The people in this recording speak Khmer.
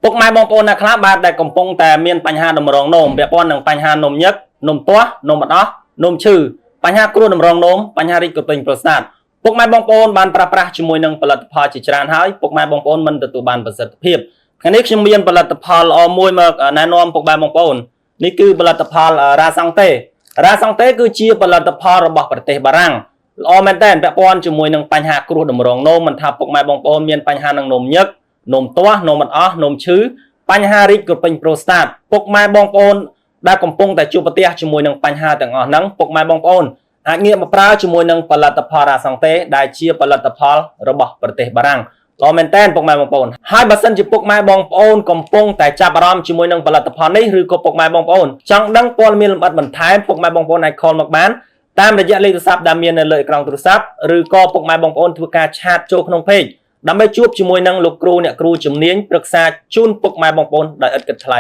ពុកម៉ែបងប្អូនអ្នកខ្លះបាទដែលកំពុងតែមានបញ្ហាតម្រងនោមពាក់ព័ន្ធនឹងបញ្ហានោមញឹកនោមទាស់នោមអត់អស់នោមឈឺបញ្ហាគ្រោះតម្រងនោមបញ្ហារីកក្រពេញប្រូស្តាតពុកម៉ែបងប្អូនបានប្រើប្រាស់ជាមួយនឹងផលិតផលជាច្រើនហើយពុកម៉ែបងប្អូនមិនទទួលបានប្រសិទ្ធភាពថ្ងៃនេះខ្ញុំមានផលិតផលល្អមួយមកណែនាំពុកម៉ែបងប្អូននេះគឺផលិតផលរ៉ាសង់តេរ៉ាសង់តេគឺជាផលិតផលរបស់ប្រទេសបារាំងល្អមែនតើពាក់ព័ន្ធជាមួយនឹងបញ្ហាគ្រោះតម្រងនោមមិនថាពុកម៉ែបងប្អូនមានបញ្ហានឹងនោមញឹក នោមទាស់នោមអត់អស់នោមឈឺបញ្ហារីកក្រពេញប្រូស្តាតពុកម៉ែបងប្អូនដែលកំពុងតែជួបប្រទះជាមួយនឹងបញ្ហាទាំងអស់ហ្នឹងពុកម៉ែបងប្អូនអាចងាកមកប្រើជាមួយនឹងផលិតផលរ៉ាសង់តេដែលជាផលិតផលរបស់ប្រទេសបារាំងល្អមែនតើពុកម៉ែបងប្អូនហើយបើសិនជាពុកម៉ែបងប្អូនកំពុងតែចាប់អារម្មណ៍ជាមួយនឹងផលិតផលនេះឬក៏ពុកម៉ែបងប្អូនចង់ដឹងព័ត៌មានលម្អិតបន្ថែមពុកម៉ែបងប្អូនអាច call មកបានតាមរយៈលេខទូរស័ព្ទដែលមាននៅលើអេក្រង់ទូរស័ព្ទឬក៏ពុកម៉ែបងប្អូនធ្វើការ chat ចូលក្នុង page ដើម្បីជួបជាមួយនឹងលោកគ្រូអ្នកគ្រូជំនាញប្រឹក្សាជូនពុកម៉ែបងប្អូនដោយឥតគិតថ្លៃ។